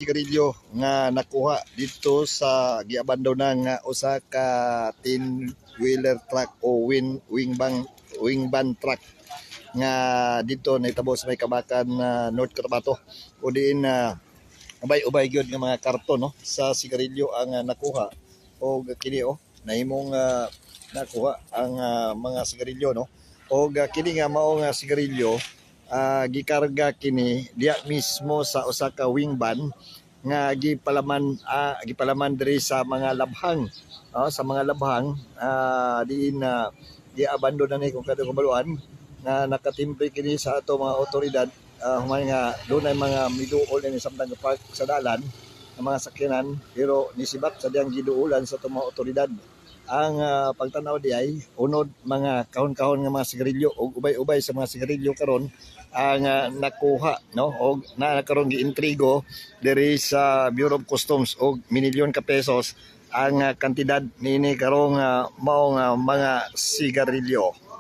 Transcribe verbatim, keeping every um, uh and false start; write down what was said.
sigarilyo nga nakuha dito sa giabandona nga usa ka ten-wheeler truck o win-, wing van, wing van truck nga dito nahitabo sa may Kabakan, ah, North Cotabato, o diin, ah, ubay-ubay gyud nga mga karton, no, sa sigarilyo ang, ah, nakuha. O kini, oh, nahimong, ah, nakuha ang, ah, mga sigarilyo, no? O, ah, kini nga mao nga sigarilyo, ah, gikarga kini diya mismo sa usa ka wing van nga gipalaman, ah, gipalaman diri sa mga labhang, oh, sa mga labhang, ah, diin na giabandon na ni kung kadto kabaluan nga nakatimbre kini sa ato mga otoridad, ah, human nga dunay mga miduol ini samtang park sa dalan ang mga sakyanan, pero nisibak sa diyang giduulan sa ato mga otoridad ang, ah, pagtanaw diay unod mga kahon-kahon nga mga sigarilyo o ubay-ubay sa mga sigarilyo karon ang, ah, nakuha, no, o na karon giintrigo diri sa Bureau of Customs og minilyon ka pesos ang, ah, kantidad niini karong, ah, mao nga mga sigarilyo.